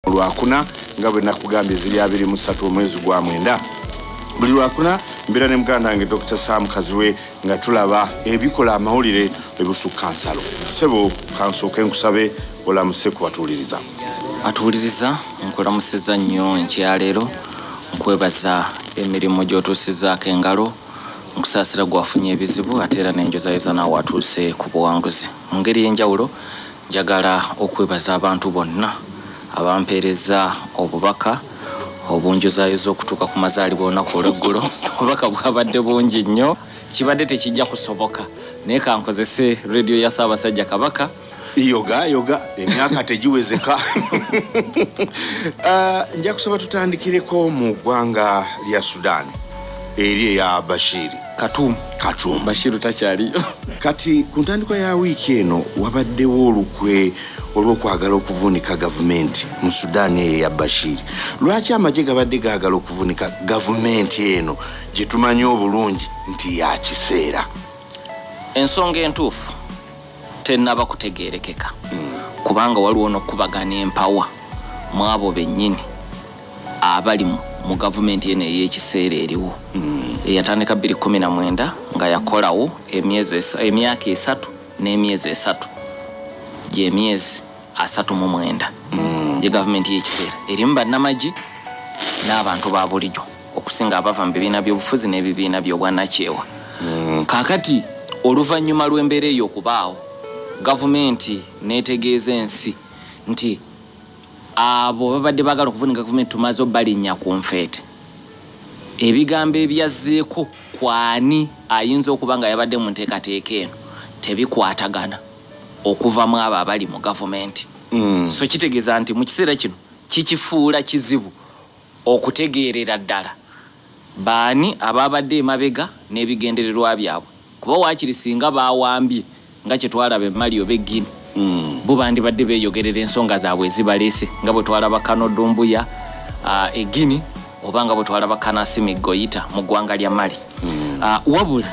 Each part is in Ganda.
Lwakuna nga bwe nakugambye, ziri 23 omwezi gwa mwenda. Buli lwakuna mbeera ne muganda wange Dr Sam Kaziwe nga tulaba ebikola amawulire ebusukka nsalo. Sebo, kansooke nkusabe olamuse kubatuwuliriza. Atuwuliriza, nkulamusiza nnyo nkyaleero, nkwebaza emirimu gy'otuusizaako engalo, nkusaasira gwafunye ebizibu, ate era nenjozayoza naawe atuuse ku buwanguzi. Mu ngeri y'enjawulo njagala okwebaza abantu bonna abampeereza obubaka obunjozayoza okutuuka ku mazaalibwa olunaku olweggulo. Obubaka bwabadde bungi nnyo, kibadde tekijja kusoboka, naye kankozese rediyo ya Ssaabasajja Kabaka. Yoga yoga, emyaka tegiwezeka. Nja kusaba tutandikireko mu ggwanga lya Sudan eri eya Bashiri. Katumu. Katumu. Bashiru takyaliyo. Kati ku ntandikwa ya wiiki eno wabaddewo olukwe olw'okwagala okuvuunika gavumenti mu Sudan eyo eya Bashiri. Lwaki amagye gabadde gaagala okuvuunika gavumenti eno gye tumanyi obulungi nti ya kiseera? Ensonga entuufu tennaba kutegeerekeka, kubanga waliwo n'okukubagana empawa mu abo bennyini abali mu gavumenti eno ey'ekiseera eriwo, eyatandika 2019 nga yakolawo emyaka 3 n'emyezi 3, gy'emyezi 39. Ye gavumenti y'ekiseera erimu bannamagye n'abantu ba bulijjo, okusinga abava mu bibiina by'obufuzi n'ebibiina by'obwannakyewa. Kaakati oluvannyuma lw'embeera eyo okubaawo, gavumenti n'etegeeza ensi nti abo babadde baagala okuvunika gavumenti tumaze obalinnya ku nfeete. Ebigambo ebyazzeeko kwani ayinza okuba nga yabadde mu nteekateeka eno tebikwatagana okuva mu abo abali mu gavumenti. So kitegeeza nti mu kiseera kino kikifuula kizibu okutegeerera ddala baani ababadde emabega n'ebigendererwa byabwe, kuba waakiri singa bawambye nga kye twalaba e Mali oba e Guinea, bo bandibadde beeyogerera ensonga zaabwe ezibaleese, nga bwe twalaba Kano Dumbuya e Guinea oba nga bwe twalaba Kanasimi Goita mu ggwanga lya Mali. Wabula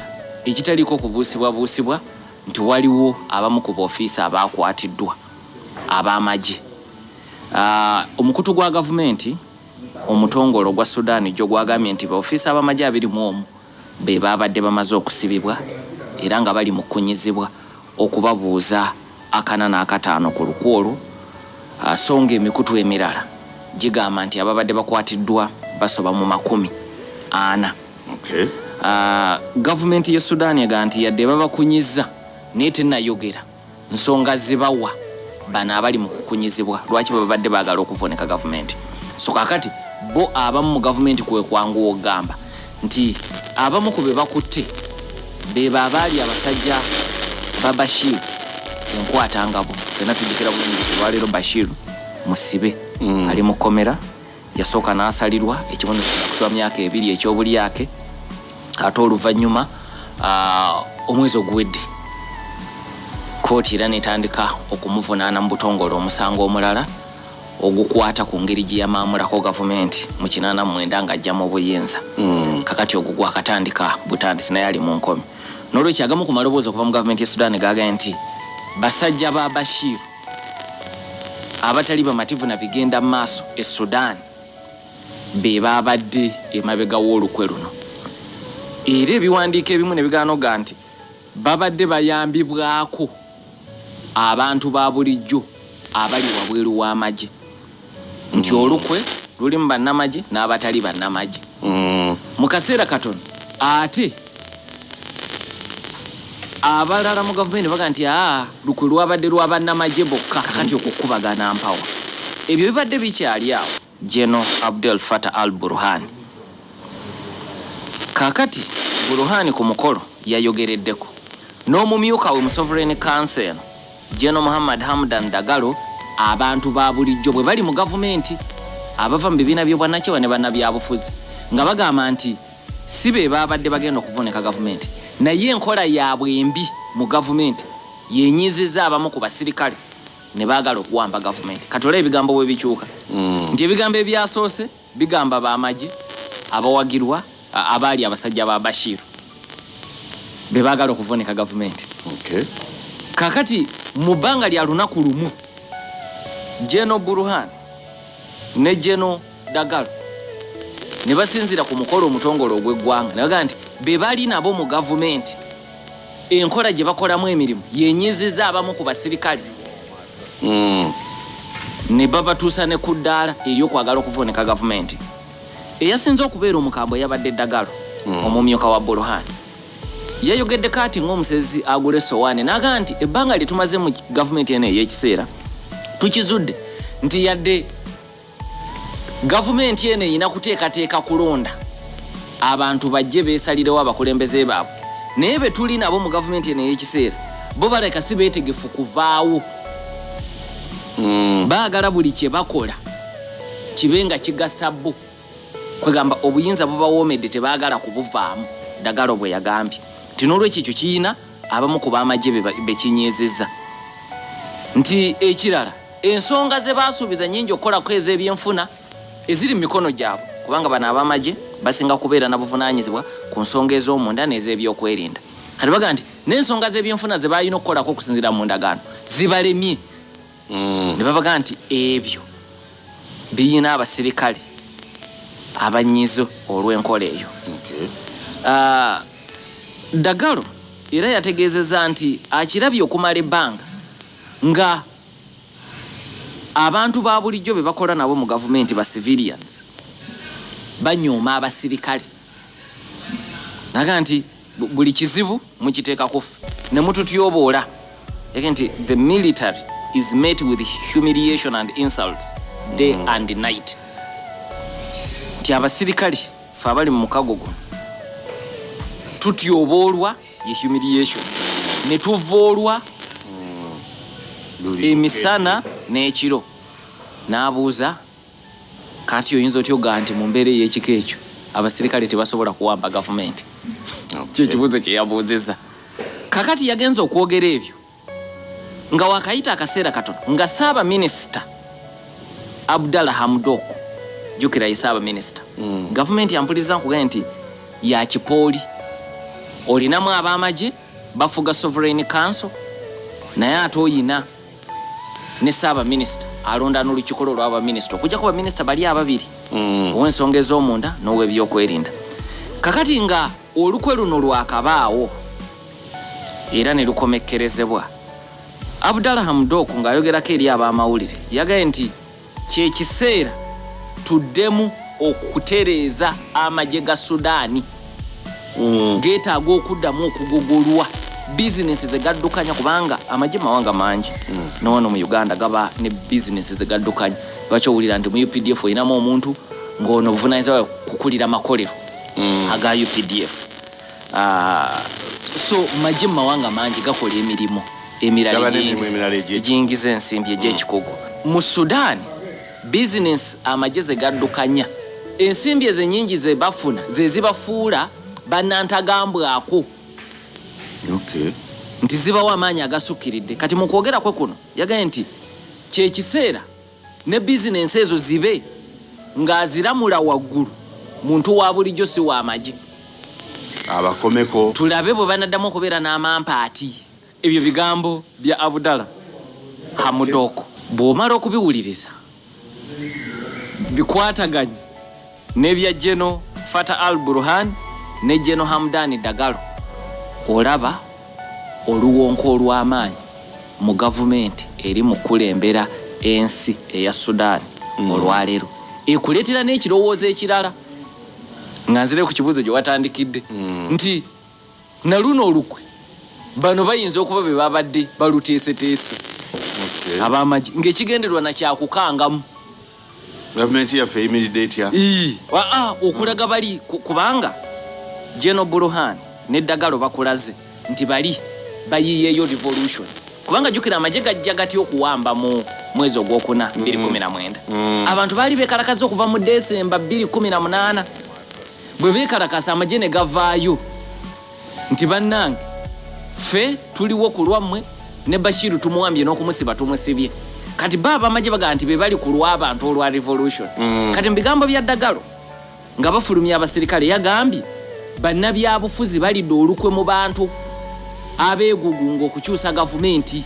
ekitaliiko kubuusibwabuusibwa nti waliwo abamu ku boofiisa abakwatiddwa ab'amagye. Omukutu gwa gavumenti omutongole ogwa Sudan jjo gwagambye nti baofiisa ab'amagye 21 be babadde bamaze okusibibwa era nga bali mu kukunyizibwa okubabuuza 45 ku lukwe olwo. So nga emikutu emirala gigamba nti ababadde bakwatiddwa basoba mu 40. Gavumenti ye Sudan egamba nti yadde babakunyiza, naye tennayogera nsonga zibawa bano abali mu kukunyizibwa lwaki babadde baagala okuvuunika gavumenti. So kakati bo abamu mu gavumenti kwe kwanguwa okugamba nti abamu ku be bakutte beba abaali abasajja ba Bashir enkwatangabo. Fenna tujjukira bulungi nti olwaleero Bashir musibe, ali mu kkomera. Yasooka n'asalirwa ekibonerezo kya kusiba myaka 2 ekyobulyake, ate oluvannyuma omwezi oguwedde kkooti era netandika okumuvunaana mu butongole omusango omulala ogukwata ku ngeri gye yamaamulako gavumenti mu 89 ng'ajja mu buyinza. Kakati ogwo gwakatandika butandisi, naye ali mu nkomi. N'olwekyo agamu ku maloboozi okuva mu gavumenti ye Sudan gagambye nti basajja ba Bashir abatali bamativu na bigenda mu maaso e Sudan be babadde emabega w'olukwe luno, era ebiwandiiko ebimu ne bigaanoga nti babadde bayambibwako abantu ba bulijjo abali wabweru w'amagye, nti olukwe lulimu bannamagye n'abatali bannamagye. Mu kaseera katono ate abalala mu gavumenti baga nti aa, lukwe lwabadde lwa bannamagye bokka. Kakati okukubagana mpawa ebyo bibadde bikyali awo, General Abdel Fattah al Burhan, kakati Burhan ku mukolo yayogereddeko n'omumyuka we mu Sovereign Council eno, General Muhammad Hamdan Dagalo. Abantu ba bulijjo bwe bali mu gavumenti abava mu bibiina by'obwannakyewa ne bannabyabufuzi nga bagamba nti si be babadde bagenda okuvuunika gavumenti, naye enkola yaabwe embi mu gavumenti yenyiizizza abamu ku basirikale ne baagala okuwamba gavumenti. Kati olaba ebigambo bwe bikyuka, nti ebigambo ebyasoose bigamba bamagye abawagirwa abaali abasajja ba Bashir be baagala okuvuunika gavumenti. Kakati mu bbanga lya lunaku lumu, General Burhan Ne General Dagalo ne basinziira ku mukolo omutongole ogw'eggwanga ne bagamba nti be bali nabo mu gavumenti, enkola gye bakolamu emirimu yenyiziza abamu ku basirikale ne babatuusa ne ku ddaala ery'okwagala okuvuunika gavumenti. Eyasinze okubeera omukambwe yabadde Dagalo, omumyuka wa Burhan. Yayogeddeko ati ng'omusezi agula essowaani, n'agamba nti ebbanga lye tumaze mu gavumenti eno ey'ekiseera tukizudde nti yadde gavumenti eno erina kuteekateeka kulonda abantu bajje beesalirewo abakulembeze baabwe, naye be tuli nabo mu gavumenti eno ey'ekiseera bo baleka si beetegefu kuvaawo. Baagala buli kye bakola kibe nga kigasa bo, kwegamba obuyinza bubawoomedde, tebaagala kubuvaamu. Dagalo bwe yagambye nti n'olwekyo ekyo kiyina abamu ku b'amagye bekinyeezezza. Nti ekirala, ensonga ze baasuubiza nnyingi okukolako ez'ebyenfuna eziri mu mikono gyabwe, kubanga bano ab'amagye basinga kubeera na buvunaanyizibwa ku nsonga ez'omunda n'ez'ebyokwerinda. Kati bagamba nti n'ensonga z'ebyenfuna ze baalina okukolako okusinziira mu ndagaano zibalemye. Ne babaga nti ebyo biyina abasirikale abanyizo olw'enkola eyo. Dagalo era yategeezezza nti akirabye okumala ebbanga nga abantu ba bulijjo be bakola nabo mu gavumenti, ba civilians, banyooma abasirikale. Naga nti buli kizibu mukiteeka ku ffe ne mututyoboola. Yagambye nti the military is met with humiliation and insults day and night, nti abasirikale fe abali mu mukago guno tutyoboolwa, ye humiliation, ne tuvoolwa emisana n'ekiro. N'abuuza kati oyinza otya ogaa nti mu mbeera ey'ekika ekyo abasirikale tebasobola kuwamba gavumenti? Kyekibuuzo kye yabuuzizza. Kakati yagenza okwogera ebyo nga wakayita akaseera katono nga saabaminisita Abdallah Hamdok, jjukira ye saabaminisita, gavumenti yampuliriza nkugambye nti ya kipooli, olinamu ab'amagye bafuga Sovereign Council, naye ate oyina ne saabaminisita alonda n'olukiiko lwe olw'abaminisita, okujjako baminisita bali ababiri, ow'ensonga ez'omunda n'ow'ebyokwerinda. Kakati nga olukwe luno lwakabaawo era ne lukomekkerezebwa, Abdallah Hamdok ng'ayogerako eri ab'amawulire yagambye nti kyekiseera tuddemu okutereeza amagye ga Sudaani, geetaaga okuddamu okugogolwa bizinesi ze gaddukanya, kubanga amagye mawanga mangi, nowano mu Uganda gaba ne bizinesi ze gaddukanya. Lwaki owulira nti mu UPDF olinamu omuntu ng'ono obuvunanyizibwa bwe kukulira makolero aga UPDF? So magye mu mawanga mangi gakola emirimu emirala Gaba n'emirimu emirala egiyingiza ensimbi egy'ekikugu. Mu Sudan bizinesi amagye ze gaddukanya, ensimbi ezo ennyingi ze bafuna ze zibafuula bannantagambwako, nti zibawa amaanyi agasukkiridde. Kati mu kwogera kwe kuno yagambye nti kyekiseera ne bizinensi ezo zibe ng'aziramula waggulu muntu wa bulijjo, si wa magye. Abakomeko. Tulabe bwe banaddamu okubeera n'amampaati. Ebyo bigambo bya Abdallah Hamdok. Bw'omala okubiwuliriza bikwataganye n'ebya General Fatah Al Burhan ne General Hamdan Dagalo, olaba oluwonko olw'amaanyi mu gavumenti eri mu kukulembera ensi eya Sudan olwaleero, ekuleetera n'ekirowoozo ekirala. Nga nzire ku kibuuzo gye watandikidde nti naluno olukwe bano bayinza okuba be babadde baluteeseteese, ab'amagye, ng'ekigendererwa nakyakukangamu gavumenti yaffe eyimiridde etya. Aa, okulaga bali kubanga General Burhan ne Dagalo bakulaze nti bali bayiyeeyo revolution, kubanga jjukira amagye gajja gatya okuwamba mu mwezi ogwokuna 2019? Abantu baali beekalakaza okuva mu Desemba 2018. Bwe beekalakasa, amagye ne gavaayo nti bannange, ffe tuliwo ku lwammwe, ne Bashiru tumuwambye n'okumusiba tumusibye. Kati ba abamagye bagamba nti be bali ku lw'abantu olwa revolution. Kati mu bigambo bya Dagalo nga bafulumya abasirikale yagambye bannabyabufuzi balidde olukwe mu bantu abeegugunga okukyusa gavumenti.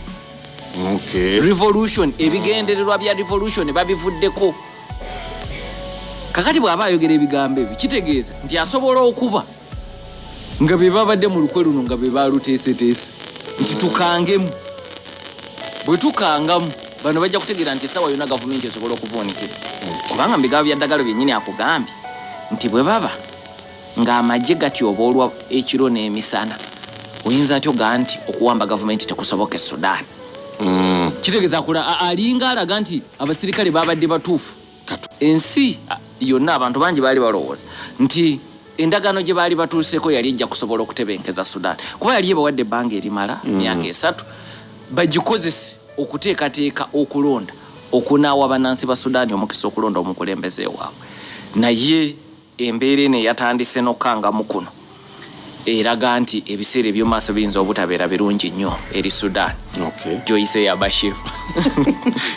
Revolution, ebigendererwa bya revolution babivuddeko. Kakati bw'aba ayogera ebigambo ebyo, kitegeeza nti asobola okuba nga be babadde mu lukwe luno, nga be baluteeseteese nti tukangemu. Bwe tukangamu, bano bajja kutegeera nti essaawa yonna gavumenti esobola okuvuunikira, kubanga mu bigambo bya Ddagalo byennyini akugambye nti bwe baba ng'amagye gatyoboolwa ekiro n'emisana, oyinza atyo ga nti okuwamba gavumenti tekusoboka e Sudan? Kitegeeza alinga alaga nti abasirikale babadde batuufu. Ensi yonna, abantu bangi baali balowooza nti endagaano gye baali batuuseeko yali ejja kusobola okutebenkeza Sudan, kuba yali ebawadde ebbanga erimala myaka 3 bagikozese okuteekateeka okulonda okunaawa bannansi ba Sudan omukisa okulonda omukulembeze waabwe. Naye embeera eno eyatandise n'okkangamu kuno eraga nti ebiseera eby'omumaaso biyinza obutabeera birungi nnyo eri Sudan. Gyoyise ya Bashir.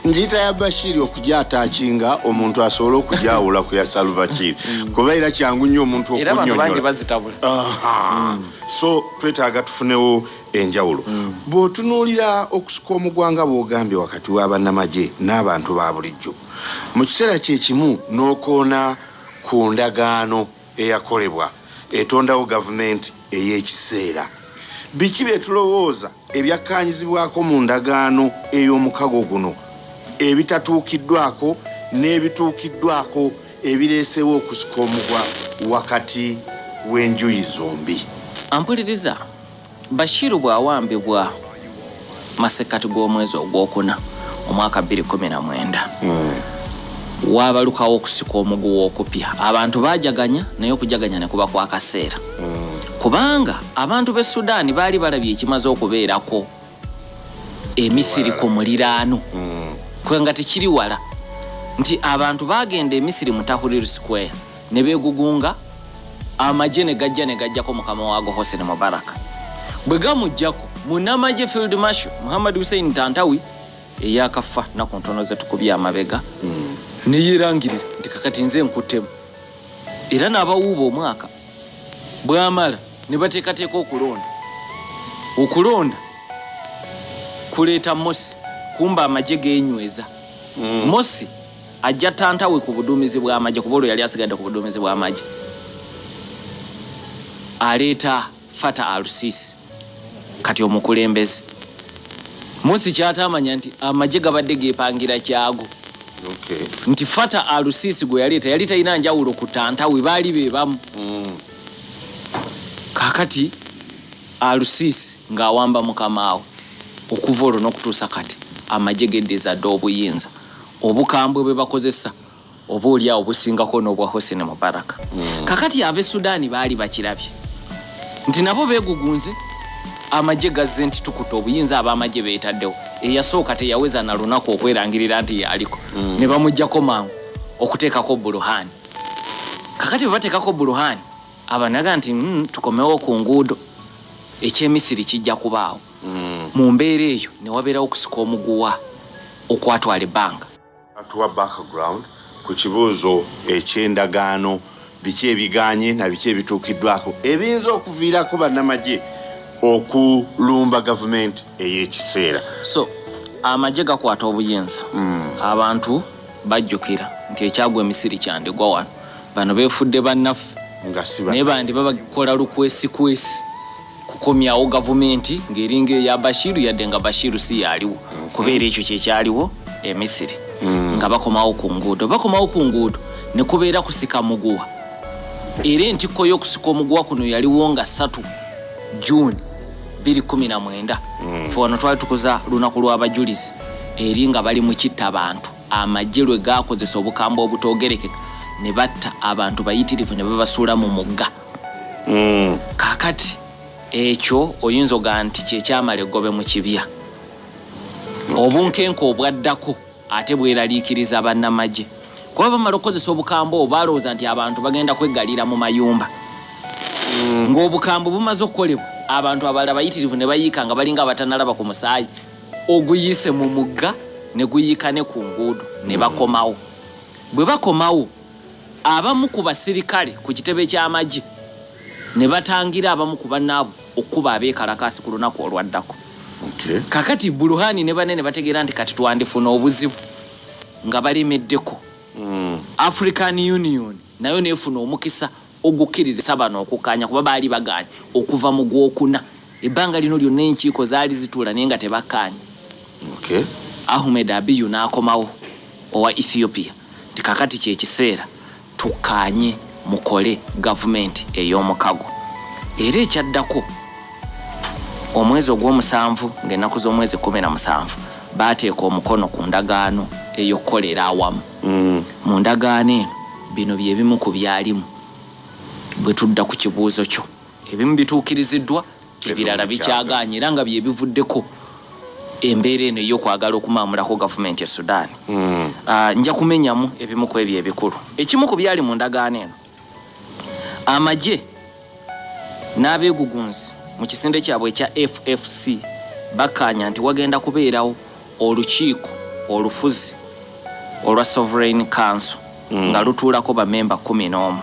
Njiyita ya Bashiri okugyataakinga omuntu asobole okugyawula ku ya Salva Kiir, kuba era kyangu nnyo omuntu Era abantu bangi okunnyonnyola. bazitabula. Aha. So twetaaga tufunewo enjawulo. Bw'otunuulira okusika omugwanga bw'ogambye wakati w'abannamagye n'abantu ba bulijjo, mu kiseera kye kimu n'okoona ku ndagaano eyakolebwa etondawo gavumenti ey'ekiseera, biki bye tulowooza ebyakkaanyizibwako mu ndagaano ey'omukago guno ebitatuukiddwako n'ebituukiddwako ebireeseewo okusika omugwa wakati w'enjuyi zombi? Ampuliriza, Bashiru bw'awambibwa masekkati g'omwezi ogwokuna omwaka 2019, waabalukawo okusika omuguwa okupya. Abantu baajaganya, naye okujaganya ne kuba kwa kaseera, kubanga abantu b'e Sudaani baali balabye ekimaze okubeerako Emisiri ku muliraano, kwenga tekiri wala, nti abantu bagenda Emisiri mu Tahrir Square ne beegugunga, amagye ne gajja ne gajjako mukama waago Hosni Mubarak. Bwe gamuggyako, munnamagye Field Marshal Muhammad Hussein Tantawi, eyakafa naku ntono ze tukubye amabega, ne yeerangirira nti kakati nze nkuttemu, era n'abawuuba omwaka. Bwamala ne bateekateeka okulonda. Okulonda kuleeta Mosi, kumba amagye geenyweza. Mosi ajja Tantawi ku buduumizi bw'amagye, kuba olwo yali asigadde ku buduumizi bw'amagye. Aleeta Fata Al-Sisi kati omukulembeze. Mosi kyatamanya nti amagye gabadde geepangira kyago, nti Fata Al-Sisi gwe yaleeta yali talina njawulo ku Tantawi, baali be bamu. Kaakati Al-Sisi ng'awamba mukamaawe. Okuva olwo n'okutuusa kati amagye geddiza dda obuyinza. Obukambwe bwe bakozesa oba oli awo busingako n'obwa Hosni Mubaraka. Kakati ab'e Sudaani baali bakirabye nti nabo beegugunze, amagye gazze nti tukutte obuyinza. Ab'amagye beetaddewo eyasooka teyaweza na lunaku okwerangirira nti yaliko, ne bamuggyako mangu okuteekako Buruhani. Kakati bwe bateekako Buruhani, abanaga nti tukomewo ku nguudo, ekyemisiri kijja kubaawo. Mu mbeera eyo ne wabeerawo okusika omuguwa okwatwala ebbanga. Atuwa background ku kibuuzo eky'endagaano, biki ebiganye na biki ebituukiddwako ebiyinza okuviirako bannamagye okulumba gavumenti ey'ekiseera? So amagye gakwata obuyinza, abantu bajjukira nti ekyagwa Emisiri kyandigwa wano, bano beefudde bannaffe, nga si naye bandi babakola lukwesikwesi kukomyawo gavumenti ng'eringa eya Bashiru, yadde nga Bashiru si yaaliwo, kubeera ekyo kyekyaliwo e Misiri. Nga bakomawo ku nguudo, bakomawo ku nguudo ne kubeera kusika muguwa. Era entikko y'okusika omuguwa kuno yaliwo nga 3 Juni 2019. Fe wano twali tukuza lunaku lw'abajulizi, eri nga bali mu kitta bantu. Amagye lwe gakozesa obukambwe obutoogerekeka ne batta abantu bayitirivu ne babasuula mu mugga. Kaakati ekyo oyinza ogaa nti kyekyamala eggobe mu kibya. Obunkenke obwaddako ate bweraliikiriza bannamagye, kuba bamala okukozesa obukambwe obwo balowooza nti abantu bagenda kweggalira mu mayumba. Ng'obukambwe bumaze okukolebwa, abantu abalala bayitirivu ne bayiika nga balinga abatanalaba ku musaayi oguyiise mu mugga ne guyiika ne ku nguudo, ne bakomawo. Bwe bakomawo, abamu ku basirikale ku kitebe ky'amagye ne batangira abamu ku bannaabwe okukuba abeekalakaasi ku lunaku olwaddako. Kakati Buluhani ne banne ne bategeera nti kati twandifuna obuzibu nga balemeddeko. African Union nayo nefuna omukisa ogukkiriza bano okukkaanya, kuba baali bagaanye okuva mu gwokuna. Ebbanga lino lyonna enkiiko zaali zituula naye nga tebakkaanya. Ahmed Abiyu n'akomawo owa Ethiopia nti kakati kyekiseera tukkaanye mukole gavumenti ey'omukago. Era ekyaddako omwezi ogw'omusanvu ng'ennaku z'omwezi 17 baateeka omukono ku ndagaano ey'okukolera awamu. Mu ndagaano eno bino bye bimu ku byalimu. Bwe tudda ku kibuuzo kyo, ebimu bituukiriziddwa, ebirala bikyagaanye, era nga bye bivuddeko embeera eno ey'okwagala okumaamulako gavumenti e Sudan. Nja kumenyamu ebimu ku ebyo ebikulu. Ekimu ku byali mu ndagaano eno, amagye n'abeegugunzi mu kisinde kyabwe ekya FFC bakkaanya nti wagenda kubeerawo olukiiko olufuzi olwa Sovereign Council nga lutuulako bamemba 11.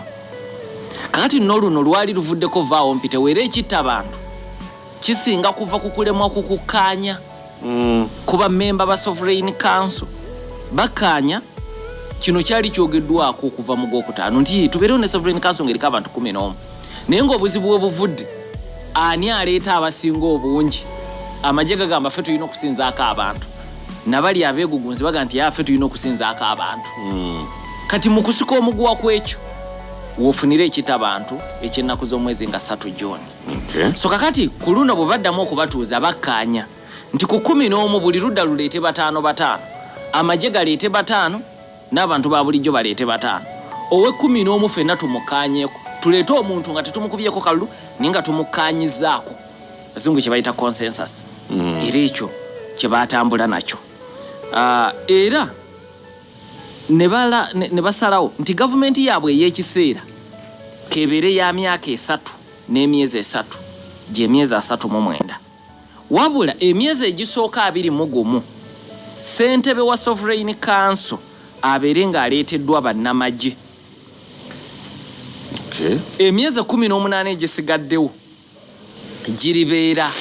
Kakati nno luno lwali luvuddeko vaawo mpitewo, era ekitta abantu kisinga kuva ku kulemwa ku kukkaanya ku bamemba ba Sovereign Council. Bakkaanya kino kyali kyogeddwako okuva mu gwokutaano nti tubeerewo ne Sovereign Council ng'eriko abantu 11, naye ng'obuzibu bwe buvudde ani aleeta abasinga obungi. Amagye gagamba ffe tulina okusinzaako abantu, nabali abeegugunzi baga nti ffe tulina okusinzaako abantu. Kati mu kusika omuguwa kw'ekyo woofunire ekitta abantu ekyennaku z'omwezi nga 3 Juni. So kakati ku luno bwe baddamu okubatuuza bakkaanya nti ku 11 buli ludda luleete bataano bataano, amagye galeete bataano n'abantu ba bulijjo baleete bataano, ow'ekkumi n'omu ffenna tumukkaanyeeko, tuleete omuntu nga tetumukubyeko kalulu naye nga tumukkaanyizaako, bazungu kye bayita consensus. Era ekyo kye batambula nakyo. Era ne basalawo nti gavumenti yaabwe ey'ekiseera kebeere ya myaka 3 n'emyezi 3, gy'emyezi 39, wabula emyezi egisooka 21 ssentebe wa Sovereign Council abeere ng'aleeteddwa bannamagye. Emyezi 18 egisigaddewo giribeera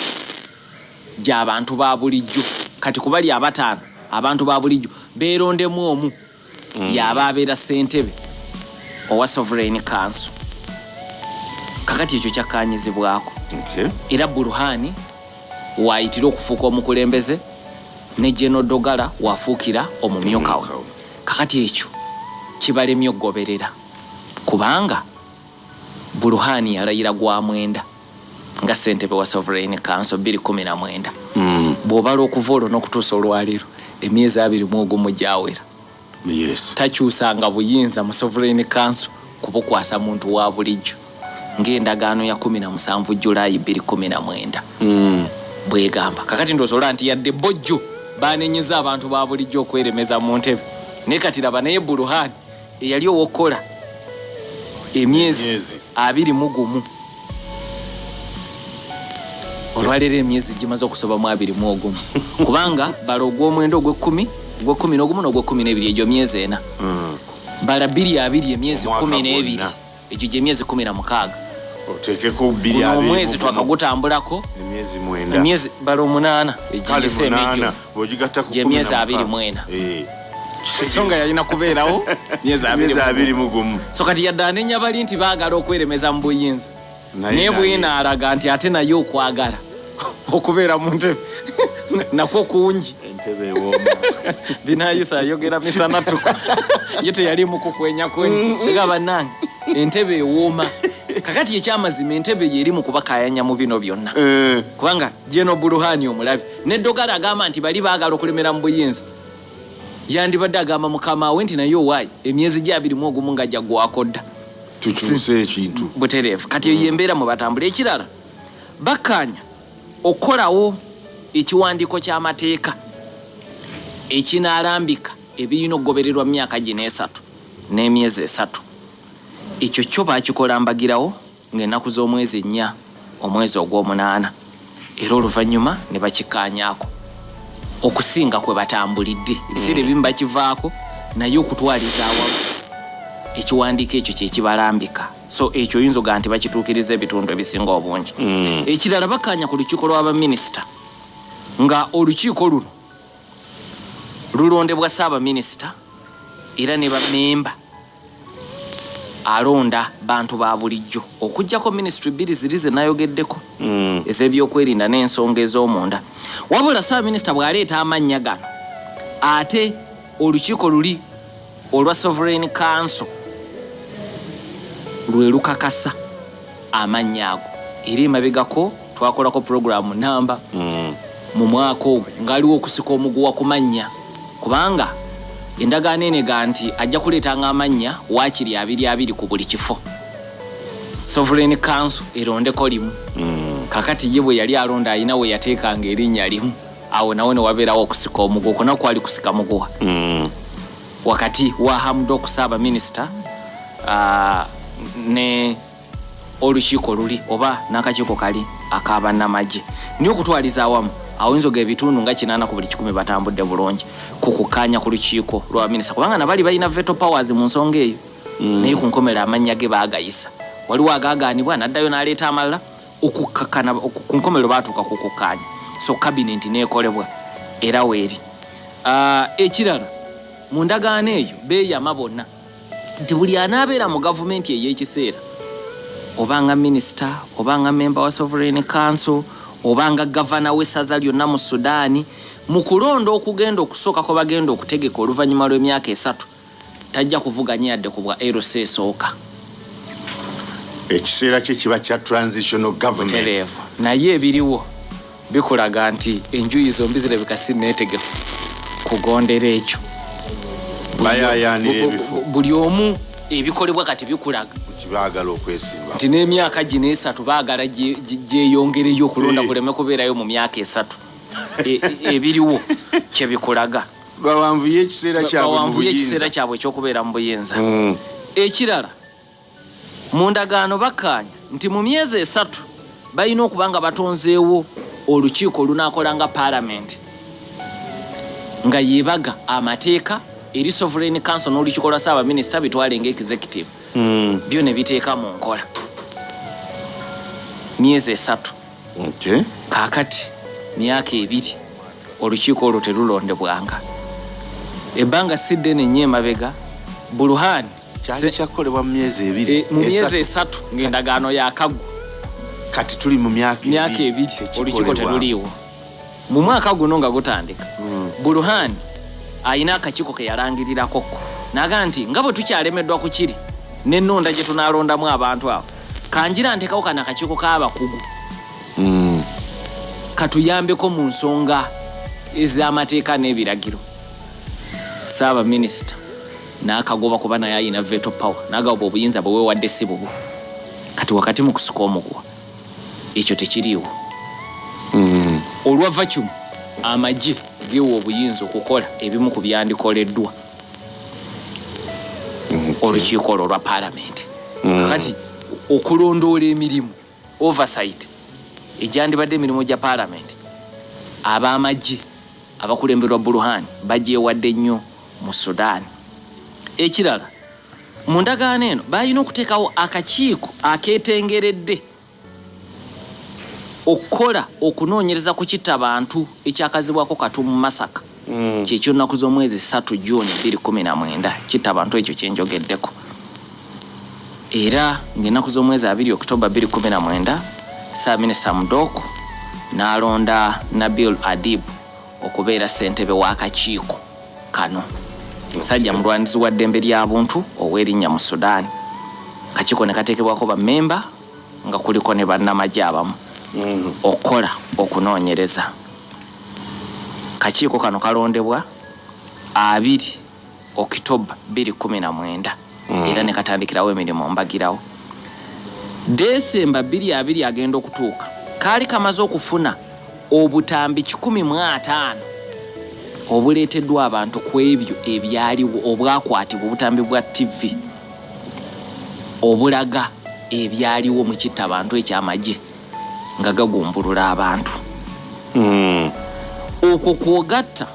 gy'abantu ba bulijjo. Kati ku bali abataano abantu ba bulijjo beerondemu omu y'aba abeera ssentebe owa Sovereign Council. Kakati ekyo kyakkaanyizibwako. Era Buruhani waayitira okufuuka omukulembeze ne General Dogara wafuukira omumyuka we. Kakati ekyo kibalemye okugoberera kubanga Buruhani yalayira gwa mwenda nga ssentebe wa Sovereign Council 2019. Bw'obala okuva olwo n'okutuusa olwaleero emyezi 21 gyawera. Takyusanga buyinza mu Sovereign Council kubukwasa muntu wa bulijjo ng'endagaano ya 17 Julaayi 2019 bwegamba. Kakati ndowooza olaba nti yadde bojjo banenyeza abantu ba bulijjo okweremeza mu ntebe, naye kati laba naye Buruhani eyali ow'okukola emyezi 21, olwaleero emyezi gimaze okusoba mu 21, kubanga bala ogw'omwenda, ogw'ekkumi, ogw'ekkumi n'ogumu n'ogw'ekkumi n'ebiri, egyo myezi 4. Bala 2 20, emyezi Omwaka 12, gwonna. Egyo gy'emyezi 16. Oteekeko bbiri Guno abiri omwezi mu gumu. Twakagutambulako. Emyezi 9. Emyezi bala omunaana Kale egiyise munaana emijjuvu. Bw'ogigatta ku Gy'emyezi 16. 24. So nga yalina kubeerawo myezi abiri Emyezi mu abiri mu gumu. So kati yadde anenya bali nti baagala okweremeza mu buyinza, Naye naye bwina alaga nti ate naye okwagala okubeera mu ntebe nakwo kungi. Entebe ewooma. Binayisa ayogera misana tuku, ye teyalimu kukwenyakwenya ega bannange entebe ewooma. Kakati ekyamazima entebe yeri mu kubakayanya mu bino byonna, kubanga General Buruhani omulabi ne Dogara agamba nti bali baagala okulemera mu buyinza, yandibadde agamba mukama we nti naye owaayi emyezi gye 21 nga gyaggwako dda, Tukyuse ekintu. Butereevu. Kati eyo embeera mwe batambula. Ekirala, bakkaanya okukolawo ekiwandiiko ky'amateeka ekinaalambika ebirina okugobererwa mu myaka gino 3 n'emyezi 3. Ekyo kyo baakikola mbagirawo ng'ennaku z'omwezi 4 omwezi ogw'omunaana, era oluvannyuma ne bakikkaanyaako okusinga kwe batambulidde. Ebiseera ebimu bakivaako, naye okutwaliza awamu ekiwandiiko ekyo kye kibalambika. So ekyo oyinza ogamba nti bakituukiriza ebitundu ebisinga obungi. Ekirala, bakkaanya ku lukiiko lwa baminisita, nga olukiiko luno lulondebwa ssaabaminisita era ne bamemba. Alonda bantu ba bulijjo, okuggyako minisitule bbiri ziri ze nayogeddeko, ez'ebyokwerinda n'ensonga ez'omunda. Wabula ssaabaminisita bw'aleeta amannya gano, ate olukiiko luli olwa Sovereign Council lwe lukakasa amannya ago. Era emabegako twakolako puroguramu namba mu mwaka ogwo ngaaliwo okusika omuguwa ku mannya, kubanga endagaano enega nti ajja kuleetanga amannya waakiri abiri abiri ku buli kifo, Sovereign Council erondeko limu. Kakati ye bwe yali alonda, alina we yateekanga erinnya limu, awo nawo ne wabeerawo okusika omuguwa. Okwo nakwo kwali kusika muguwa wakati wa Hamdok ssaabaminisita ne olukiiko luli oba n'akakiiko kali ak'abannamagye. Naye okutwaliza awamu, awinzoga ebitundu nga 80 ku buli 100 batambudde bulungi ku kukkaanya ku lukiiko lwa minisita, kubanga nabali balina veto powers mu nsonga eyo. Naye ku nkomero amannya ge baagayisa, waliwo agaagaanibwa, n'addayo n'aleeta amalala okukkakana. Ku nkomero baatuuka ku kukkaanya, so cabinet n'ekolebwa era weeri. Ekirala, mu ndagaano eyo beeyama bonna nti buli anaabeera mu gavumenti ey'ekiseera, obanga minisita, obanga memba wa Sovereign Council, obanga gavana w'essaza lyonna mu Sudaani, mu kulonda okugenda okusooka kwe bagenda okutegeka oluvannyuma lw'emyaka 3, tajja kuvuganya yadde ku bwa LC esooka. Ekiseera kye kiba kya transitional government. Butereevu. Naye ebiriwo bikulaga nti enjuyi zombi zirabika si neetegefu kugondera ekyo. Bayayaanira ebifo. Buli omu ebikolebwa kati bikulaga nti baagala okwesimba, nti n'emyaka gino 3 baagala gyeyongereyo, okulonda kuleme kubeerayo mu myaka 3. Ebiriwo kyebikulaga. Bawanvuye ekiseera kyabwe mu bawanvuye ekiseera buyinza. Kyabwe ekyokubeera mu buyinza. Ekirala, mu ndagaano bakkaanya nti mu myezi 3 balina okuba nga batonzeewo olukiiko olunaakola nga paalamenti, nga yebaga amateeka eri Sovereign Council n'olukiiko lwa ssaabaminisita bitwale nga executive, byo ne biteeka mu nkola myezi 3. Kaakati myaka 2 olukiiko olwo terulondebwanga. Ebbanga si ddene nnyo emabega, Buruhani Kyali kyakukolebwa mu myezi 2. Mu myezi 3. 3 ng'endagaano yakaggwa. Kati tuli mu myaka myaka 2, olukiiko tekikolebwa. Teruliiwo. Mu mwaka guno nga gutandika, Buruhani ayina akakiiko ke yalangirirako naga nti nga bwe tukyalemeddwa ku kiri n'ennonda gye tunaalondamu abantu abo, kanjira ntekawo kano akakiiko k'abakugu katuyambeko mu nsonga ez'amateeka n'ebiragiro. Saabaminisita n'akagoba, kuba naye ayina veto power, n'agaba obuyinza bwe weewadde si bubu. Kati wakati mu kusika omuguwa, ekyo tekiriiwo. Olwa vacuum, amagye gewa obuyinza okukola ebimu ku byandikoleddwa olukiiko olwo olwa paalamenti. Kakati okulondoola emirimu, oversight egyandibadde emirimu gya paalamenti, ab'amagye abakulemberwa Buruhani bagyewadde nnyo mu Sudan. Ekirala, mu ndagaano eno balina okuteekawo akakiiko akeetengeredde okukola okunoonyereza ku kitta bantu ekyakazibwako Khartoum Massacre, kyekyonaku z'omwezi 3 Juni 2019. Kitta bantu ekyo kyenjogeddeko, era ng'ennaku z'omwezi 2 Oktoba 2019, Ssaabaminisita Hamdok n'alonda Nabil Adib okubeera ssentebe w'akakiiko kano, musajja mulwanirizi wa ddembe lya buntu ow'erinnya mu Sudan. Kakiiko ne kateekebwako bammemba nga kuliko ne bannamagye abamu okukola okunoonyereza. Kakiiko kano kalondebwa 2 Okitoba 2019, era ne katandikirawo emirimu mbagirawo. Desemba 2020 agenda okutuuka, kaali kamaze okufuna obutambi 150 obuleeteddwa abantu ku ebyo ebyaliwo, obwakwatibwa, obutambi bwa TV obulaga ebyaliwo mu kitta abantu ekyamagye nga gagumbulula abantu. Okwo kwogatta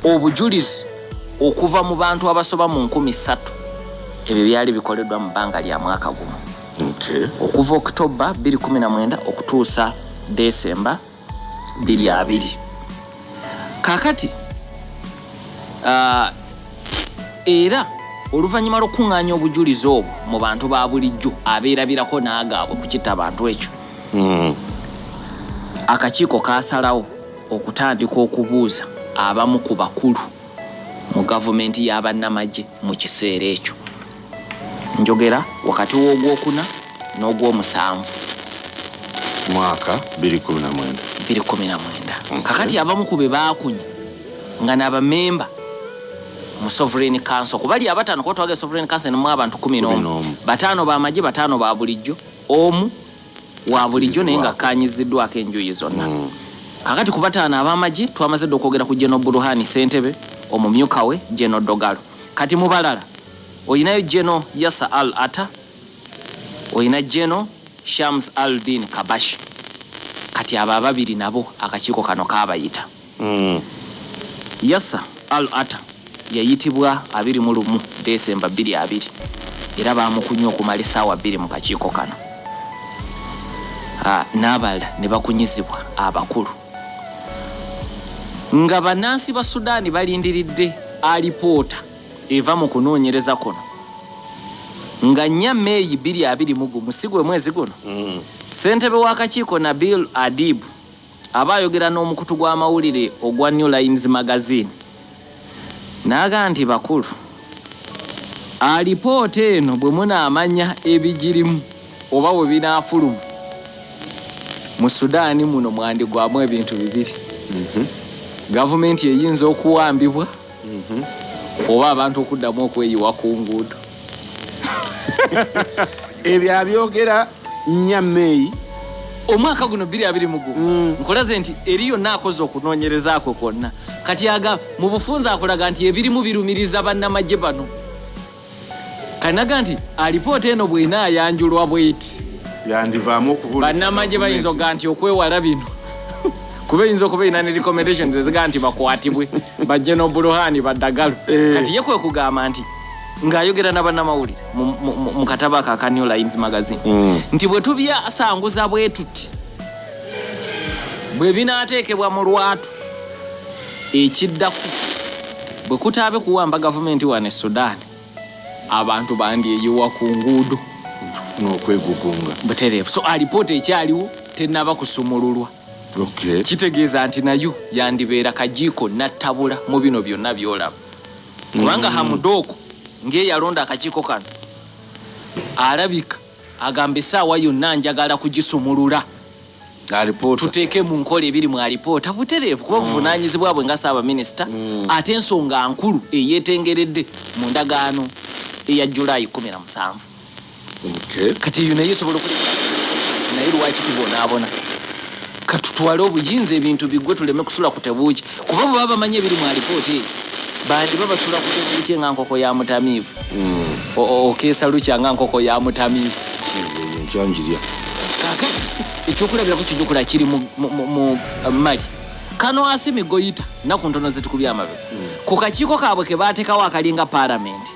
obujulizi okuva mu bantu abasoba mu 3000. Ebyo byali bikoleddwa mu bbanga lya mwaka gumu, okuva Okitoba 2019 okutuusa Desemba 2020. Kakati era Oluvannyuma lw'okukuŋŋaanya obujulizi obwo mu bantu ba bulijjo abeerabirako n'agaabwe ku kittabantu ekyo, akakiiko kaasalawo okutandika okubuuza abamu ku bakulu mu gavumenti ya bannamagye mu kiseera ekyo. Njogera wakati w'Ogwokuna n'Ogwomusanvu. Mwaka 2019. 2019. Kakati abamu ku be baakunya nga n'abamemba mu Sovereign Council, ku bali abataano, kuba twagala Sovereign Council nemu abantu 11. 11. Bataano bamagye, bataano ba bulijjo, omu wa bulijjo naye nga akkaanyiziddwako enjuyi zonna. Kakati ku bataano ab'amagye twamaze dda okwogera ku General Buruhani ssentebe, omumyuka we General Dogalo. Kati mu balala olinayo General Yasa Al Ata, olina General Shams Al Din Kabashi. Kati abo ababiri nabo akakiiko kano kaabayita. Yasa Al Ata yayitibwa 21 Desemba 2020, era bamukunya okumala essaawa 2 mu kakiiko kano. N'abalala ne bakunyizibwa abakulu. Nga bannansi ba Sudan balindiridde alipoota eva mu kunoonyereza kuno, nga 4 Meeyi 2021, si gwe mwezi guno, ssentebe w'akakiiko Nabil Adib aba ayogera n'omukutu gw'amawulire ogwa New Lines Magazine, n'agamba nti bakulu, alipoota eno bwe munaamanya ebigirimu oba bwe binaafuluma mu Sudaani muno, mwandigwamu ebintu bibiri: gavumenti eyinza okuwambibwa oba abantu okuddamu okweyiwa ku nguudo. Ebyo abyogera 4 Meeyi omwaka guno 2021. Nkulaze nti eri yonna akoze okunoonyereza kwe kwonna. Kati aga mu bufunze akulaga nti ebirimu birumiriza bannamagye bano. Kanaga nti alipoota eno bw'enaayanjulwa bweti, yandivaamu okuvuna bannamagye bayinza okugaa nti okwewala bino, kuba eyinza okuba erina ne recommendations ezigaa nti bakwatibwe bajje n'obuluhaani baddagalo. Kati ye kwe kugamba nti ng'ayogera n'abannamawulire mu katabo ako aka New Lines Magazine nti bwe tubyasanguza bwe tuti, bwe binaateekebwa mu lwatu, ekiddako bwe kutaabe kuwamba gavumenti wano e Sudan, abantu bandyeyiwa ku nguudo. Kufuna okwegugunga. Butereevu. So alipoota ekyaliwo, tennaba kusumululwa. Kitegeeza nti nayo yandibeera kajiiko nattabula mu bino byonna by'olaba, kubanga Hamudooko ng'eyalonda akakiiko kano alabika agamba essaawa yonna njagala kugisumulula, alipoota, tuteeke mu nkola ebiri mu alipoota butereevu, kuba buvunaanyizibwa bwe nga ssaabaminisita, ate ensonga nkulu eyeetengeredde mu ndagaano eya Julayi 17. Kati eyo naye esobola okuleeta, naye lwaki tubonaabona? Katutwale obuyinza, ebintu biggwe, tuleme kusula ku tebuuki, kuba bwe baba bamanyi ebiri mu alipoota eyo, bandiba basula ku tebuuki nga nkoko ya mutamiivu. Okeesa lukya nga nkoko ya mutamiivu. Enkyanjirya. Kaakati ekyokulabirako kijukula kiri mu Mali. Kano Asimi Goyita nnaku ntono zetukubye amabega ku kakiiko kaabwe ke baateekawo akalinga paalamenti,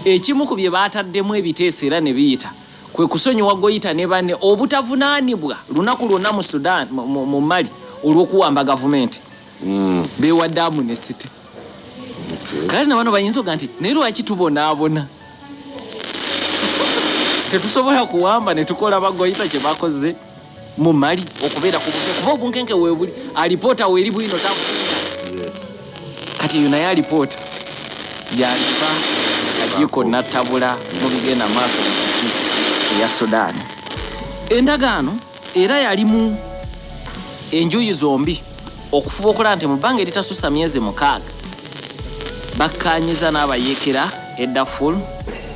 ekimu ku bye baataddemu ebiteeso era ne biyita kwe kusonyiwa Goyita ne banne obutavunaanibwa lunaku lwonna mu Sudan, mu Mali olw'okuwamba gavumenti. Beewadde amnesty. Kale na bano bayinza okuga nti naye lwaki tubonaabona? Tetusobola kuwamba ne tukola bagoyita kye bakoze mu Mali okubeera ku bunkenke, kuba obunkenke weebuli, alipoota weeri bwino tabuulira. Kati eyo naye alipoota yandiba kajiiko nattabula mu bigenda maaso mu nsi eya Sudan. Endagaano era yalimu enjuyi zombi okufuba okulaba nti mu bbanga eritasussa myezi 6 bakkaanyiza n'abayeekera e Darfur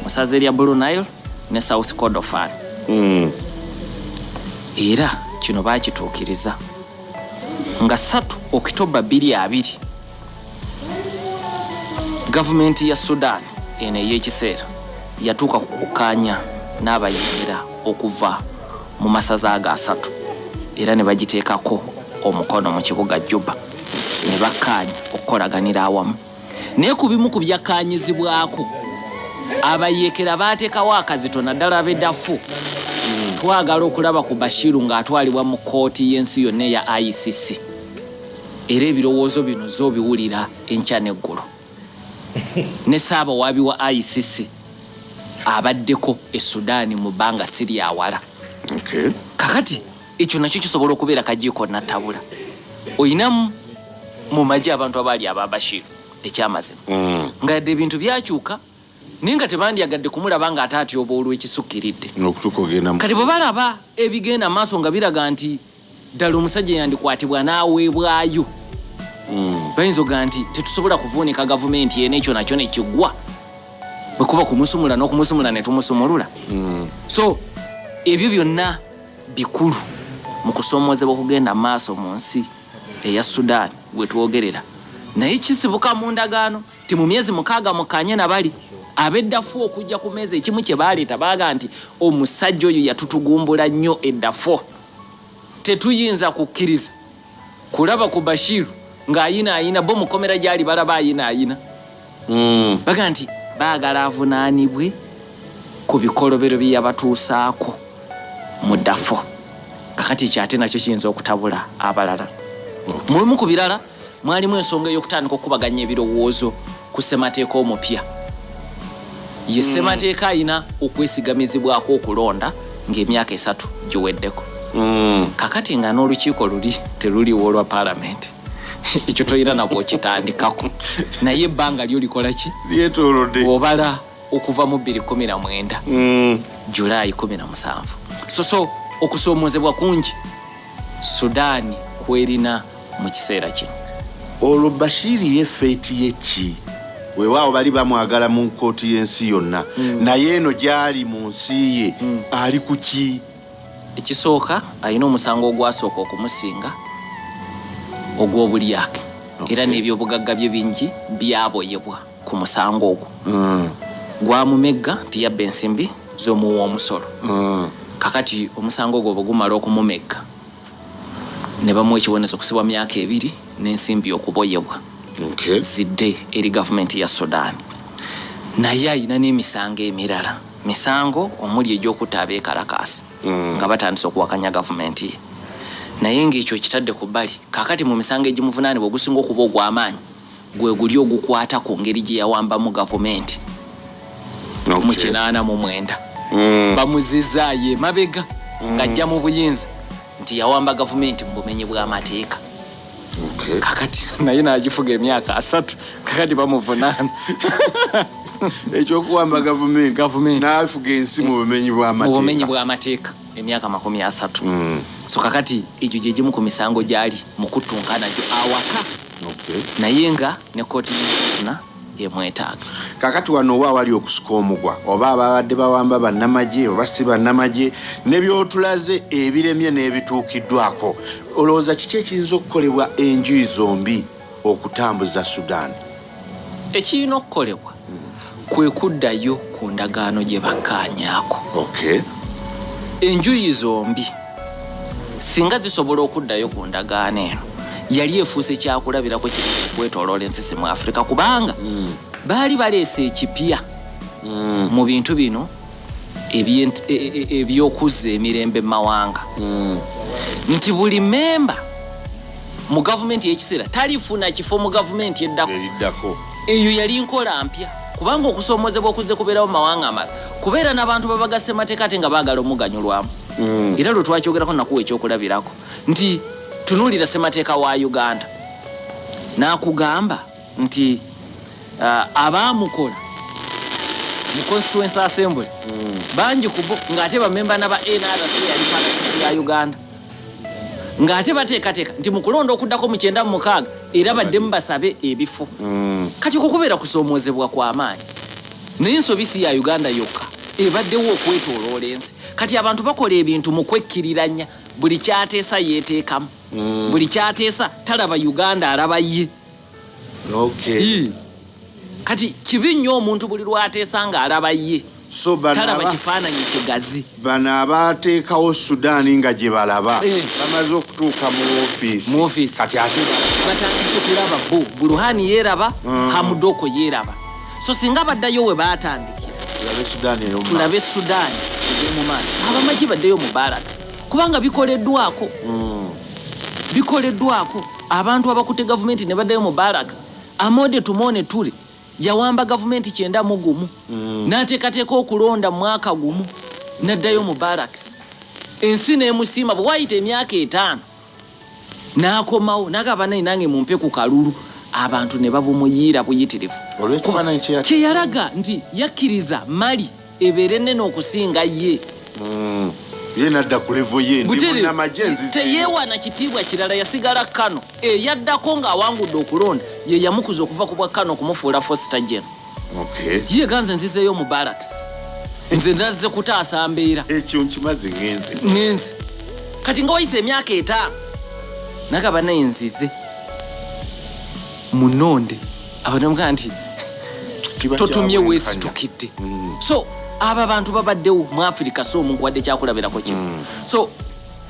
mu ssaza erya Blue Nile ne South Kordofan. Era kino baakituukiriza nga 3 Okitoba 2020, gavumenti ya Sudan eno ey'ekiseera yatuuka ku kukkaanya n'abayeekera okuva mu masaza ago asatu, era ne bagiteekako omukono mu kibuga Juba ne bakkaanya okukolaganira awamu. Naye ku bimu ku byakkaanyizibwako, abayeekera baateekawo akazito, naddala ab'e Darfur: twagala okulaba ku Bashiru ng'atwalibwa mu kkooti y'ensi yonna eya ICC. Era ebirowoozo bino zo biwulira enkya n'eggulo. Ne Ssaabawaabi wa ICC abaddeko e Sudan mu bbanga si lyawala. Kakati ekyo nakyo kisobola okubeera kajiiko nattabula. Oyinamu mu magye abantu abaali aba Bashir, ekyamazima, nga yadde ebintu byakyuka, naye nga tebandyagadde kumulaba ng'ate atyoboolwa ekisukkiridde. Okutuuka ogenda Kati bwe balaba ebigenda maaso nga biraga nti ddala omusajja yandikwatibwa n'aweebwayo, bayinza okugaa nti tetusobola kuvuunika gavumenti eno, ekyo nakyo nekiggwa bwe kuba kumusumula n'okumusumula ne tumusumulula. So ebyo byonna bikulu mu kusoomoozebwa okugenda maaso mu nsi eya Sudan wetwogerera, naye kisibuka mu ndagaano ti mu myezi 6 mukanye nabali ab'eddafu okujja ku meeza. Ekimu kye baleeta, baaga nti omusajja oyo yatutugumbula nnyo eddafu, tetuyinza kukkiriza kulaba ku Bashiru ng'ayinaayina bo mukomera gyali balaba ayinaayina. Baga nti baagala avunaanibwe ku bikolobero bye yabatuusaako mu ddafo. Kakati ekyo ate nakyo kiyinza okutabula abalala. Mulimu ku birala mwalimu ensonga ey'okutandika okukubaganya ebirowoozo ku ssemateeka omupya. Ye ssemateeka ayina okwesigamizibwako okulonda ng'emyaka 3 giweddeko. Kakati nga n'olukiiko luli teruliwo olwa paalamenti, ekyo tolina nabwokitandikako, naye ebbanga lyo likola ki? Lyetoolodde. Obala okuva mu 2019, Julayi 17. So okusoomoozebwa kungi Sudaani kwerina mu kiseera kino. Olwo Bashiri ye fate ye ki? Weewaawo bali bamwagala mu kkooti y'ensi yonna, naye eno gy'ali mu nsi ye ali ku ki? Ekisooka, alina omusango ogwasooka okumusinga ogw'obulyake, era n'ebyobugagga bye bingi byaboyebwa ku musango ogwo. Gwamumegga nti yabba ensimbi z'omuwa omusolo. Kakati omusango ogwo bwe gumala okumumegga ne bamuwa ekibonerezo okusibwa myaka 2 n'ensimbi okuboyebwa zidde eri gavumenti ya Sudan. Naye alina n'emisango emirala, misango omuli egy'okutta abeekalakaasi nga batandise okuwakanya gavumenti ye, naye ng'ekyo kitadde ku bbali. Kakati mu misango egimuvunaanibwa, ogusinga okuba ogw'amaanyi gwe guli ogukwata ku ngeri gye yawambamu gavumenti mu 89. Bamuzizaayo emabega ng'ajja mu buyinza nti yawamba gavumenti mu bumenyi bw'amateeka. Kakati naye n'agifuga emyaka 30, kakati bamuvunaana ekyokuwamba gavumenti. Gavumenti. N'afuga ensi mu bumenyi mu bumenyi bw'amateeka. bw'amateeka emyaka 30. So kakati egyo gye gimu ku misango gyali mu kuttunka nagyo awaka, naye nga ne kooti y'ensona emwetaaga. Kakati wano wa wali okusika omugwa, oba ababadde bawamba bannamagye oba si bannamagye, ne byotulaze ebiremye n'ebituukiddwako, olowooza kiki ekiyinza okukolebwa enjuyi zombi okutambuza Sudan? Ekirina okukolebwa kwe kuddayo ku ndagaano gye bakkaanyaako. Enjuyi zombi singa zisobola okuddayo ku ndagaano eno, yali efuuse kyakulabirako kiri okwetooloola ensisi mu Afirika, kubanga baali baleese ekipya mu bintu bino ebyokuzza emirembe mu mawanga, nti buli memba mu gavumenti y'ekiseera talifuna kifo mu gavumenti eddako. Eriddako. Eyo yali nkola mpya, kubanga okusoomozebwa okuzze kubeerawo mu mawanga amalala kubeera n'abantu babagasse mateeka ate nga baagala omuganyulwamu. Era lwe twakyogerako nakuwa ekyokulabirako nti tunuulira ssemateeka wa Uganda n'akugamba nti abaamukola mu Constituency Assembly bangi ku bo ng'ate bamemba naba NRC, yali palamenti ya Uganda, ng'ate bateekateeka nti mu kulonda okuddako mu 96 era baddemu basabe ebifo. Kati okwo kubeera kusoomoozebwa kw'amaanyi, naye ensobi si ya Uganda yokka, ebaddewo okwetooloola ensi. Kati abantu bakola ebintu mu kwekkiriranya, buli kyateesa yeeteekamu, buli kyateesa talaba Uganda, alaba ye. Kati kibi nnyo omuntu buli lwateesa ng'alaba ye, So bano talaba kifaananyi kigazi. Bano abateekawo Sudaani nga gye balaba bamaze okutuuka mu ofiisi. Mu ofiisi. Kati ate batandise kulaba bo Buruhani yeeraba, Hamdoko yeeraba. So singa baddayo we baatandikira, tulabe Sudaani eyo mu maaso. Tulabe Sudaani ege mu maaso, abamagye baddeyo mu barracks, kubanga bikoleddwako, bikoleddwako abantu abakutte gavumenti ne baddayo mu barracks. Amode Tumone Tule. Yawamba gavumenti 91, n'ateekateeka okulonda mu mwaka gumu, n'addayo mu barracks, ensi n'emusiima. Bwe wayita emyaka 5 n'akomawo n'agamba, "Naye nange mumpe ku kalulu." Abantu ne babumuyiira buyitirivu. Olw'ekifaananyi kye kye yalaga nti yakkiriza Mali ebeere nene okusinga ye. Ye nadda ku level ye, ndi Butere, munnamagye, nzize. Teyeewana kitiibwa kirala, yasigala kano. Eyaddako ng'awangudde okulonda ye yamukuza okuva ku bwa kano okumufuula four-star general. Ye ganze, nzizeeyo mu barracks, nze nazze kutaasa mbeera. Ekyo nkimaze, ngenze. Ngenze. Kati nga wayise emyaka 5 nagaba, naye nzize munonde. Abantu nti Kiba totumye kyabwenkanya. Weesitukidde. So abo abantu babaddewo mu Afirika, so omunkuwadde kyakulabirako kimu. So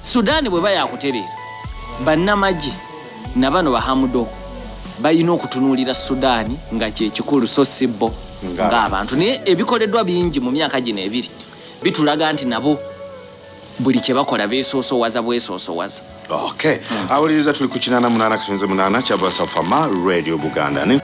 Sudaani bwe bayakutereera, bannamagye nabano bahamudoko balina okutunuulira Sudaani nga kyekikulu, so si bo ng'abantu. Naye ebikoleddwa bingi mu myaka gino 2 bitulaga nti nabo buli kye bakola beesoosowaza bwesoosowaza. Okay, awuliriza, tuli ku 88.8 kyabasafama Radio Buganda.